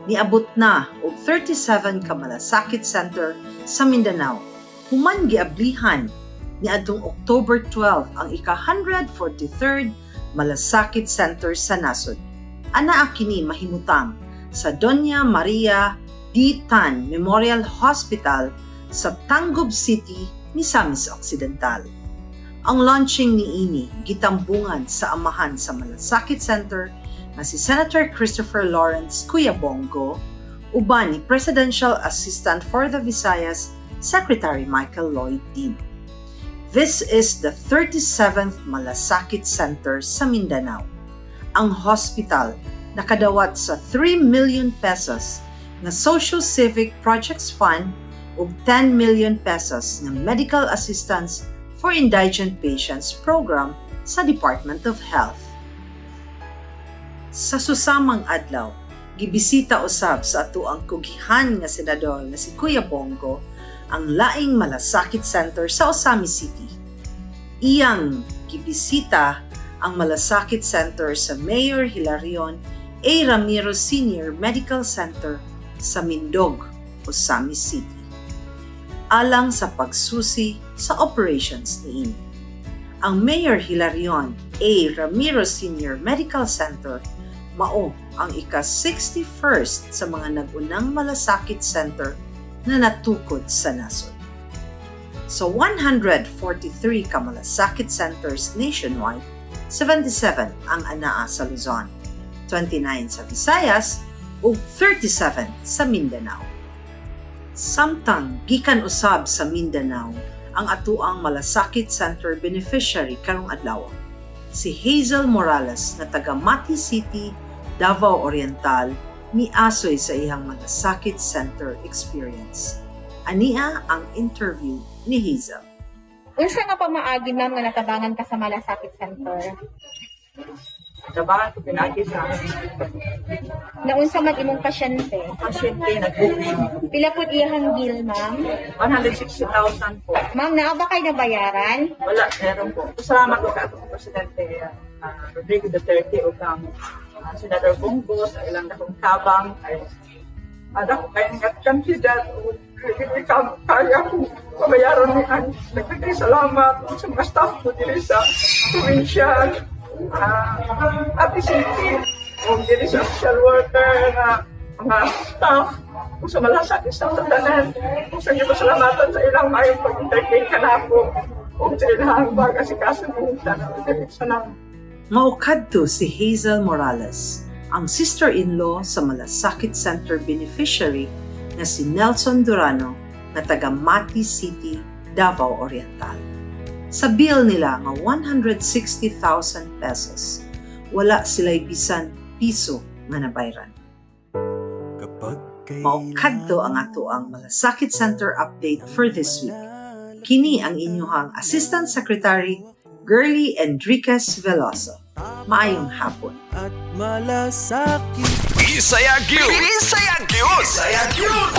Niabot na og 37 ka Malasakit Center sa Mindanao. Human giablihan niadtong October 12 ang ika-143rd Malasakit Center sa nasod. Anaa kini mahimutang sa Doña Maria D. Tan Memorial Hospital sa Tangub City, Misamis Occidental. Ang launching niini gitambungan sa amahan sa Malasakit Center nga si Senator Christopher Lawrence Kuya Bong Go uban ni Presidential Assistant for the Visayas Secretary Michael Lloyd Dean. This is the 37th Malasakit Center sa Mindanao. Ang hospital nakadawat sa ₱3 million nga Social Civic Projects Fund ug ₱10 million nga Medical Assistance for Indigent Patients Program sa Department of Health. Sa susamang adlaw, gibisita usab sa atoang kugihan nga senador nga si Kuya Bong Go ang laing Malasakit Center sa Ozamiz City. Iyang gibisita ang Malasakit Center sa Mayor Hilarion A. Ramiro Sr. Medical Center sa Mindog, Ozamiz City, alang sa pagsusi sa operations niini. Ang Mayor Hilarion A. Ramiro Sr. Medical Center mao ang ika-61st sa mga nag-unang Malasakit Center na natukod sa nasod. Sa 143 ka Malasakit Centers nationwide, 77 ang anaa sa Luzon, 29 sa Visayas ug 37 sa Mindanao. Samtang gikan usab sa Mindanao ang atoang Malasakit Center beneficiary karong adlaw, si Hazel Morales nga taga Mati City, Davao Oriental, miasoy sa iyang Malasakit Center experience. Ania ang interview ni Hazel. Unsa nga pamaagi, ma'am, nga natabangan ka sa Malasakit Center? Tabangan ko pinaagi sa Naunsa man imong pasyente? Pasyente nag-booking. Pila pud iyang bill, ma'am? 160,000 po. Ma'am, naa ba kay nabayaran? Wala, meron po. Salamat ko sa atong Presidente Rodrigo Duterte o kang Senator Bong Go sa ilang dakong tabang ay dako kay nga kantidad o hindi ka kaya kung pabayaran ni ang nagkakay salamat sa mga staff ko diri sa provincial Ati City o diri sa social worker nga mga staff kung sa Malasakit staff sa tanan kung sa inyo pasalamatan sa ilang maayong pag-entertain kanako o sa ilang pag-asikaso ng tanan. Salamat. Mao kadto si Hazel Morales, ang sister-in-law sa Malasakit Center beneficiary nga si Nelson Durano nga taga Mati City, Davao Oriental. Sa bill nila nga ₱160,000, wala sila'y bisan piso nga nabayran. Mao kadto ang atoang Malasakit Center update for this week. Kini ang inyuhang Assistant Secretary Girlie Enriquez Veloso. Maayong hapon. At malasakit. Bisaya gyud. Bisaya gyud. Bisaya gyud.